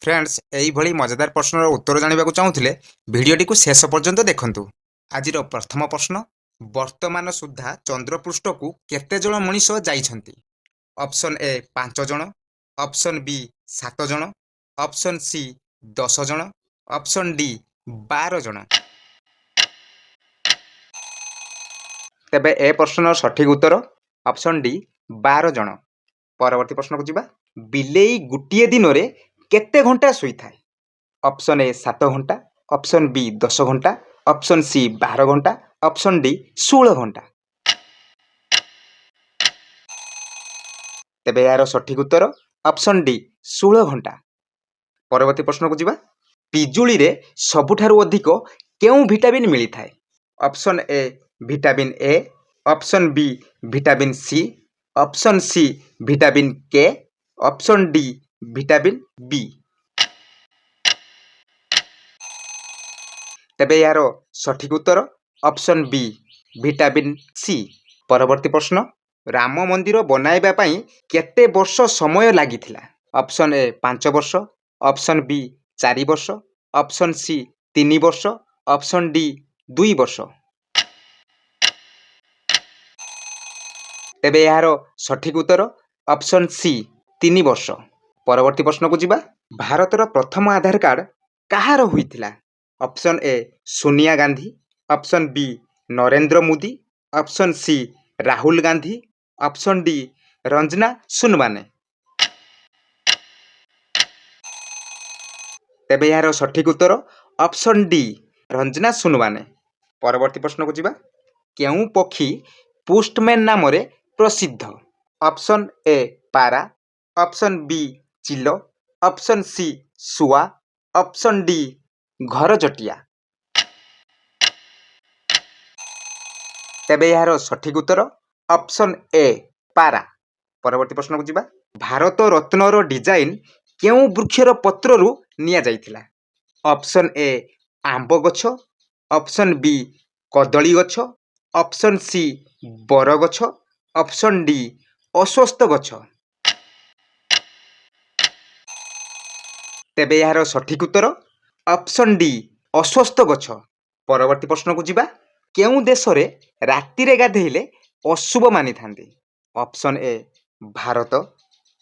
Friends, ଏଇଭଳି ମଜାଦାର ପ୍ରଶ୍ନର ଉତ୍ତର ଜାଣିବାକୁ ଚାହୁଁଥିଲେ ଭିଡ଼ିଓଟିକୁ ଶେଷ ପର୍ଯ୍ୟନ୍ତ ଦେଖନ୍ତୁ। ଆଜିର ପ୍ରଥମ ପ୍ରଶ୍ନ, ବର୍ତ୍ତମାନ ସୁଦ୍ଧା ଚନ୍ଦ୍ରପୃଷ୍ଠକୁ କେତେ ଜଣ ମଣିଷ ଯାଇଛନ୍ତି? ଅପସନ୍ ଏ, ପାଞ୍ଚ ଜଣ। ଅପସନ୍ ବି, ସାତ ଜଣ। ଅପସନ୍ ସି, 10 ଜଣ। ଅପସନ୍ ଡି, 12 ଜଣ। ତେବେ ଏ ପ୍ରଶ୍ନର ସଠିକ୍ ଉତ୍ତର ଅପସନ୍ ଡି, 12 ଜଣ। ପରବର୍ତ୍ତୀ ପ୍ରଶ୍ନକୁ ଯିବା। ବିଲେଇ ଗୋଟିଏ ଦିନରେ କେତେ ଘଣ୍ଟା ଶୋଇଥାଏ? ଅପସନ୍ ଏ, 7 ଘଣ୍ଟା। ଅପସନ୍ ବି, 10 ଘଣ୍ଟା। ଅପସନ୍ ସି, 12 ଘଣ୍ଟା। ଅପସନ୍ ଡି, 16 ଘଣ୍ଟା। ତେବେ ଏହାର ସଠିକ୍ ଉତ୍ତର ଅପସନ୍ ଡି, 16 ଘଣ୍ଟା। ପରବର୍ତ୍ତୀ ପ୍ରଶ୍ନକୁ ଯିବା। ପିଜୁଳିରେ ସବୁଠାରୁ ଅଧିକ କେଉଁ ଭିଟାମିନ୍ ମିଳିଥାଏ? Option A, vitamin A. Option B, vitamin C. Option C, vitamin K. Option D, vitamin B. ତେବେ ଏହାର ସଠିକ୍ ଉତ୍ତର ଅପସନ୍ ବି, ଭିଟାମିନ୍ ସି। ପରବର୍ତ୍ତୀ ପ୍ରଶ୍ନ, ରାମ ମନ୍ଦିର ବନାଇବା ପାଇଁ କେତେ ବର୍ଷ ସମୟ ଲାଗିଥିଲା? ଅପସନ୍ ଏ, 5 ବର୍ଷ। ଅପସନ୍ ବି, 4 ବର୍ଷ। ଅପସନ୍ ସି, 3 ବର୍ଷ। ଅପସନ୍ ଡି, 2 ବର୍ଷ। ତେବେ ଏହାର ସଠିକ୍ ଉତ୍ତର ଅପସନ୍ ସି, 3 ବର୍ଷ। ପରବର୍ତ୍ତୀ ପ୍ରଶ୍ନକୁ ଯିବା। ଭାରତର ପ୍ରଥମ ଆଧାର କାର୍ଡ଼ କାହାର ହୋଇଥିଲା? Option A, Sonia Gandhi. Option B, Narendra Modi. Option C, Rahul Gandhi. Option D, Ranjana Sonawane. ତେବେ ଏହାର ସଠିକ୍ ଉତ୍ତର ଅପସନ୍ ଡି, ରଞ୍ଜନା ସୁନୱାନେ। ପରବର୍ତ୍ତୀ ପ୍ରଶ୍ନକୁ ଯିବା। କେଉଁ ପକ୍ଷୀ ପୋଷ୍ଟମ୍ୟାନ୍ ନାମରେ ପ୍ରସିଦ୍ଧ? ଅପସନ୍ ଏ, ପାରା। ଅପସନ୍ ବି, ଚିଲ। ଅପସନ୍ ସି, ଶୁଆ। ଅପସନ୍ ଡି, ଘରଚଟିଆ। ତେବେ ଏହାର ସଠିକ୍ ଉତ୍ତର ଅପସନ୍ ଏ, ପାରା। ପରବର୍ତ୍ତୀ ପ୍ରଶ୍ନକୁ ଯିବା। ଭାରତ ରତ୍ନର ଡିଜାଇନ୍ କେଉଁ ବୃକ୍ଷର ପତ୍ରରୁ ନିଆଯାଇଥିଲା? ଅପସନ୍ ଏ, ଆମ୍ବ ଗଛ। ଅପସନ୍ ବି, କଦଳୀ ଗଛ। ଅପସନ୍ ସି, ବରଗଛ। ଅପସନ୍ ଡି, ଅଶ୍ୱତ୍ଥ ଗଛ। ତେବେ ଏହାର ସଠିକ୍ ଉତ୍ତର ଅପସନ୍ ଡି, ଅଶ୍ୱତ୍ଥ ଗଛ। ପରବର୍ତ୍ତୀ ପ୍ରଶ୍ନକୁ ଯିବା। କେଉଁ ଦେଶରେ ରାତିରେ ଗାଧେଇଲେ ଅଶୁଭ ମାନିଥାନ୍ତି? Option A, Bharat.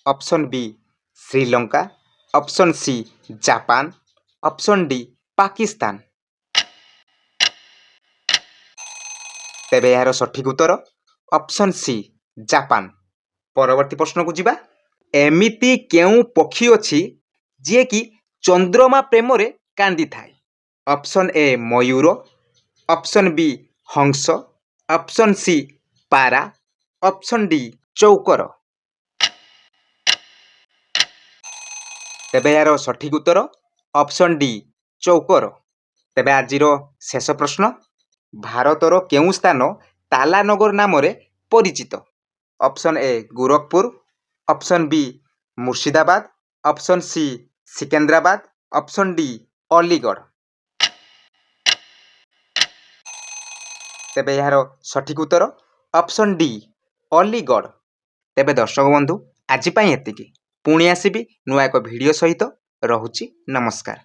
Option B, Sri Lanka. Option C, Japan. Option D, Pakistan. ତେବେ ଏହାର ସଠିକ୍ ଉତ୍ତର ଅପସନ୍ ସି, ଜାପାନ। ପରବର୍ତ୍ତୀ ପ୍ରଶ୍ନକୁ ଯିବା। ଏମିତି କେଉଁ ପକ୍ଷୀ ଅଛି, ଯିଏକି ଚନ୍ଦ୍ରମା ପ୍ରେମରେ କାନ୍ଦିଥାଏ? ଅପସନ୍ ଏ, ମୟୂର। ଅପସନ୍ ବି, ହଂସ। ଅପସନ୍ ସି, ପାରା। ଅପସନ୍ ଡି, ଚୌକର। ତେବେ ଏହାର ସଠିକ୍ ଉତ୍ତର ଅପସନ୍ ଡି, ଚୌକର। ତେବେ ଆଜିର ଶେଷ ପ୍ରଶ୍ନ, ଭାରତର କେଉଁ ସ୍ଥାନ ତାଲାନଗର ନାମରେ ପରିଚିତ? Option A, Gorakhpur. Option B, Murshidabad. Option C, Secunderabad. Option D, Aligarh. ତେବେ ଏହାର ସଠିକ୍ ଉତ୍ତର ଅପସନ୍ ଡି, ଅଲିଗଡ଼। ତେବେ ଦର୍ଶକ ବନ୍ଧୁ, ଆଜି ପାଇଁ ଏତିକି। ପୁଣି ଆସିବି ନୂଆ ଏକ ଭିଡ଼ିଓ ସହିତ। ରହୁଛି, ନମସ୍କାର।